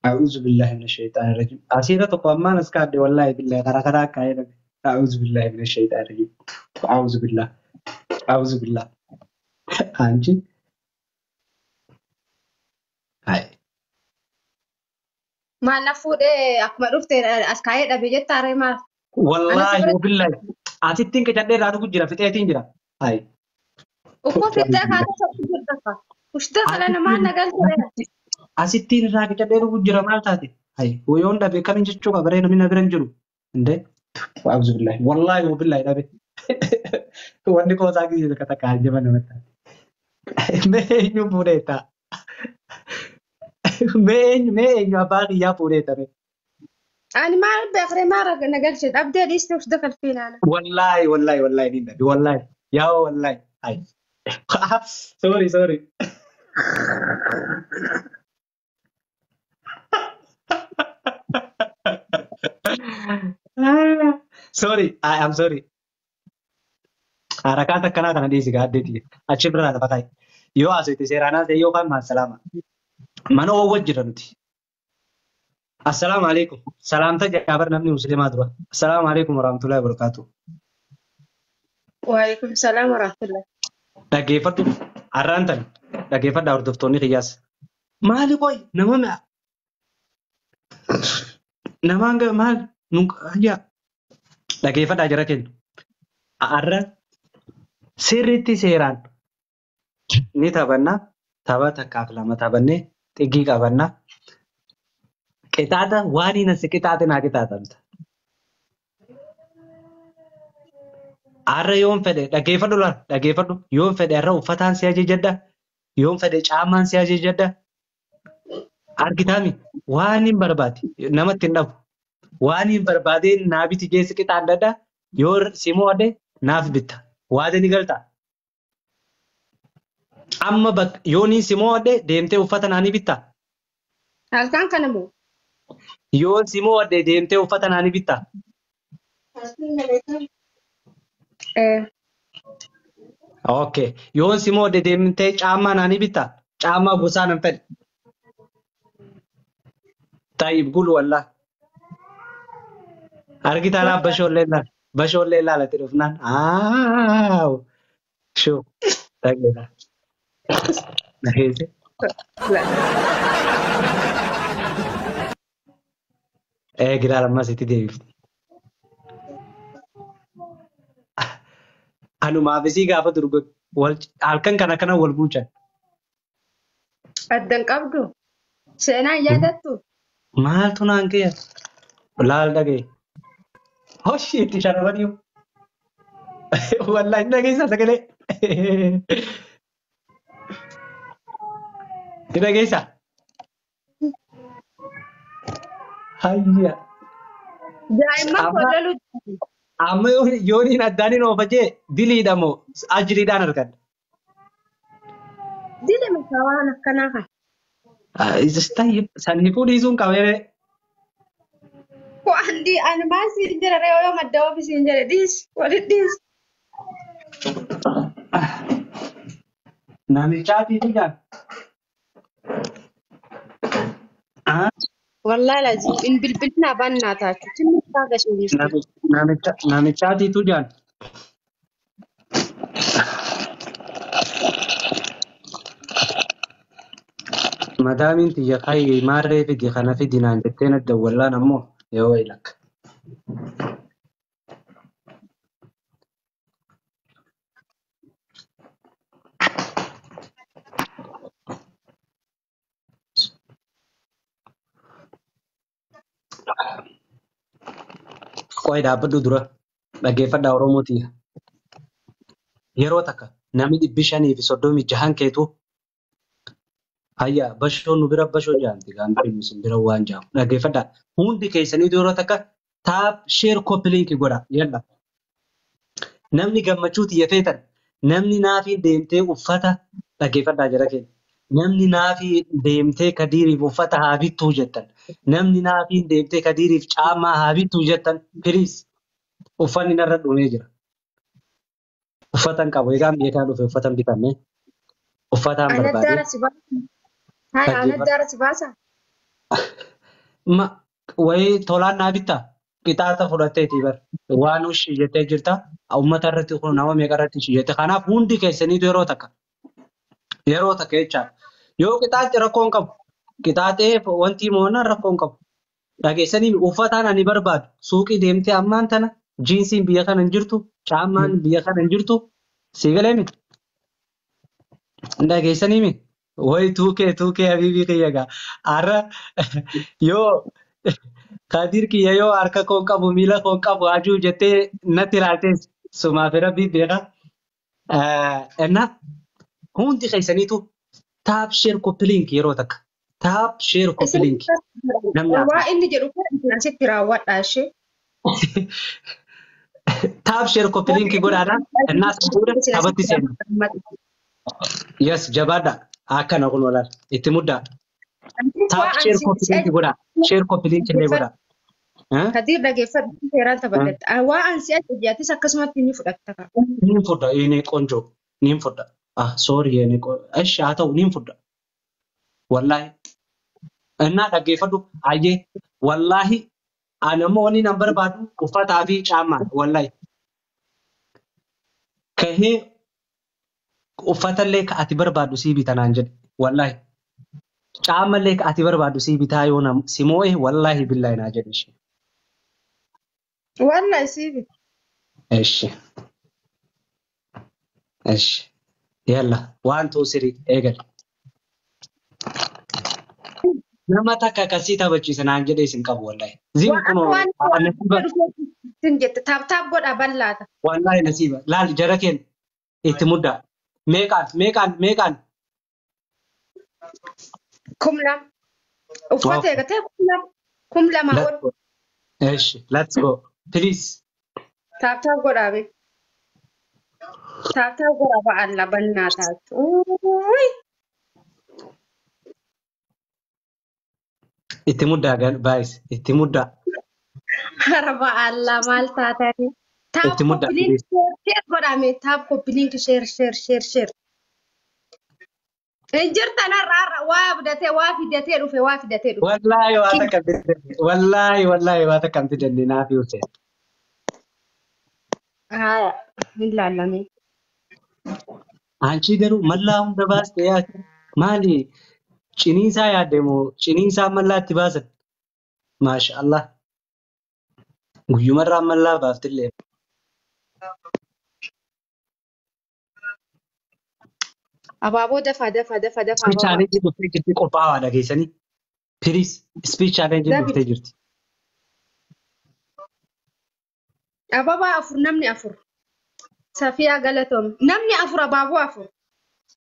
A'uuzu billahi mina shayxaani rajiim. Asiirra tokko ammaan as kaadde wallaahi billahi karaa karaa akka jedhame. A'uuzu billahi mina shayxaani rajiim. A'uuzu billah. A'uuzu billah. Anchi. Hai. Maal na fuudhee akkuma dhufte as kaa'ee dhabe jettaa ree maal? Wallaahi billahi. Asittiin qicadhee irraa dhugu jira fixeetiin jira. Hai. Uffoo fixee kaatee tokko jirta. Ushta kana namaan na galchee. Asittiin irraa qicadhee dhugu jira maal taate? Hai. Yoon dhabe kamiin jechuu qaba ree namni na bira hin jiru. Indee. A'uuzu billahi. Wallaahi billahi dhabe. Wanni qoosaa gisee takka takka ajjaba namatti taate. Mee eenyu fuudheetta? Mee eenyu mee eenyu abbaa kiyyaa fuudheetta mee? Ani maal beekree maal na galchee dhabdee dhiiste ushta kalfiinaana. Wallaahi wallaahi wallaahi ni dhabe wallaahi yaa wallaahi. Hai. Sorry sorry. Sorry, I am sorry. Harakaat akkanaa kana dhiisi gaaddeeti. Achi biraa lafa kaa'i. Yoo haasofte seeraan haasa'e yookaan maasalaama. Mana oowwa jira nuti. Assalaamu alaikum. Salaamta jaabar namni musliimaa dura. Assalaamu alaikum warahmatullahi wabarakatuh. Waalaikum salaam warahmatullah. Dhaggeeffadhu. Har'aan tani. Dhaggeeffadhaa hordoftoonni kiyyaas. Maali qoy nama namaan maal nun yaa dhaggeeffadhaa jara keenya. Har'a sirriitti seeraan ni taphanna. Tapha takkaaf lama taphannee xiggii qabanna. Qixaaxa waan hin asi qixaaxe naa qixaaxamta. Har'a yoon fedhe dhaggeeffadhu laal dhaggeeffadhu yoon fedhe har'a uffataan si ajajadha. Yoon fedhe caamaan si ajajadha. Argitaami waan hin barbaade namatti hin dhabu. Waan hin barbaade naa biti geessi qixaadhadha. Yoo si mo'adhe naaf bitta. Waade ni galta. Amma bakka yoo ni si mo'adhe deemtee uffata naa ni bitta. Halkan kana moo? Yoo si mo'adhe deemtee uffata naa ni bitta. Okay. Yoo si mo'adhe deemtee caammaa naa ni bitta. Caammaa gosaa nan fedhe. Tayyib gulu wallah. Argitaa laa bashoollee laala. Bashoollee laalatti dhufnaan. Aaw. Shuu. Dhageera. Dhageesse. Gilaal ammas itti deebifti. Anumaaf isii gaafa durgo halkan kana kana wal bulchan. Addan qabdu. Seenaan yaadattu. Maaltu naan kiyya? Laal dhagaye. Hoshi itti sharafanii. Wallahi hin dhageessaa sagalee. Ni dhageessaa? Hayya. Daa'imman kollalu. Amma yooniin addaan hin oofa jee diliidha moo ajriidhaan argadha? Dile mataa waan akkanaa kana. Saniifuu dhiisuun qabee Waan ani maal siin jedha ree yoo madda ofi siin jedhe dhiis walit dhiis. Namichaatii fi jaan. Wallahi lazim in bilbilina bannaa taatu tinni isaa gashiin Namichaatiitu jaan. Madaamiin tiyya kayyi maarree fidi kana fidi naan jettee na dawwallaan ammoo yoo wayi lakka. Qo'ee dhaabbadhu dura dhaggeeffadhaa Oromoo tiyya. Yeroo takka namni 536 keetu hayya bashoon nu bira bashoo jaamti gaanfi isin bira waan jaamu dhaggeeffadhaa. Hundi keessanii yeroo takka taap sheer koppiliinki godha yalla. Namni gammachuu tiyya feetan namni naafii deemtee uffata dhaggeeffadhaa jara keenya. Namni naafii deemtee kadiiriif uffata haa bittuu jettan. Namni naafii deemtee kadiiriif caamaa haa bittuu jettan. Piriis uffanni narra dhumee jira. Uffata hin qabu. Egaan biyya kana dhufe uffata hin bitanne. Uffataan barbaade. Anaddaara si baasa. Haya anaddaara si baasa. Ma wayii tolaan naa bittaa? Qixaaxa fudhatteeti bar. Waan ushii jettee jirta. Uummata irratti kun nama meeqa irratti ushii jette. Kanaaf hundi keessaniitu yeroo takka. Yeroo takka jechaadha. Yoo qixaaxi rakkoo hin qabu. Qixaaxee wanti mo'annaan rakkoo hin qabu. Dhageessanii uffataan ani barbaadu suuqii deemtee ammaan tana jiinsiin biyya kana hin jirtu, caammaan biyya kana hin jirtu. Sii galee miti. Dhageessanii mi? Wayi tuukee tuukee habiibii kiyya gaa. Har'a yoo Kadir kiyya yoo harka koo hin qabu miila koo hin qabu ajuu jettee natti ilaaltees sumaa fi rabbii beeka. Enna hundi keessaniitu tap share copy link yeroo takka. Tap share copy link. Namni Waa hafe. inni jedhu kun isin asitti raawwadhaa ishee. Tap share copy link godhaadha. Innaa sana booda Isin taphatti asitti seena. raawwadhaa. Yes, jabaadha. Akkana kun walaal. Itti muddaa. Waa Tap share ansi copy link godhaa. Share copy link illee godhaa. Eh? Kadir dhageeffadhu seeraan taphadhatta. Waa ansi ajajaatis akkasumatti ni fudhatta. Niin fudha የኔ ቆንጆ niin fudha. Ah, sorry የኔ ቆንጆ. እሺ haa ta'u niin fudha. Wallahi. Innaa dhaggeeffadhu ayyee wallahi ani ammoo wanni nan barbaadu uffataa fi caammaa wallahi. Kahee uffatallee ka ati barbaaddu sii bita naan jedhe wallahi. Caammallee ka ati barbaaddu sii bitaa yoo nam si moo'e wallahi billahi naa jedhe ishee. Wallahi sii bita. እሺ እሺ yalla 1 2 3 eegali. Nama takka akkasii taphachiisa naan jedhee isin qabu wallahi. Zim Waan kunoo waan waan nasiiba sin jette tap tap godha bal'aata. wallahi nasiiba laal jara keenya itti muddaa. Meeqaan meeqaan meeqaan? 2000. Uffata Okay. eegatee 2000. 2000 Let's ol. go. እሺ let's go please. Tap tap godhaa be. Tap tap godhaa ba'alla bannaa taatu. Uuuy. Itti muddaa baay'is itti muddaa Hara ba'alla maal taatanii. Tap itti muddaa copy link please. share godhame. Tap copy link share share share share. Hin jirtan har'a har'a waa fidatee waa fidatee dhufe waa fidatee dhufe. Wallahi waa takka hin fidanne wallahi wallahi waa takka hin fidanne naaf Hussein. Haa hin laallamee. Anchi garuu mallaa hunda baaste yaa maali ciniinsaa yaadde moo ciniinsaa mallaa itti baasan? Maasha Allah. Guyyumarraa mallaa baaftillee. Abaaboo dafaa dafaa dafaa dafaa Speech abaaboo. challenge dhuftee jirti qophaa'aa dhageessanii. Please speech challenge Dafi dhuftee jirti. Ababaa afur namni afur. Safiyaa galatoom. Namni afur abaaboo afur.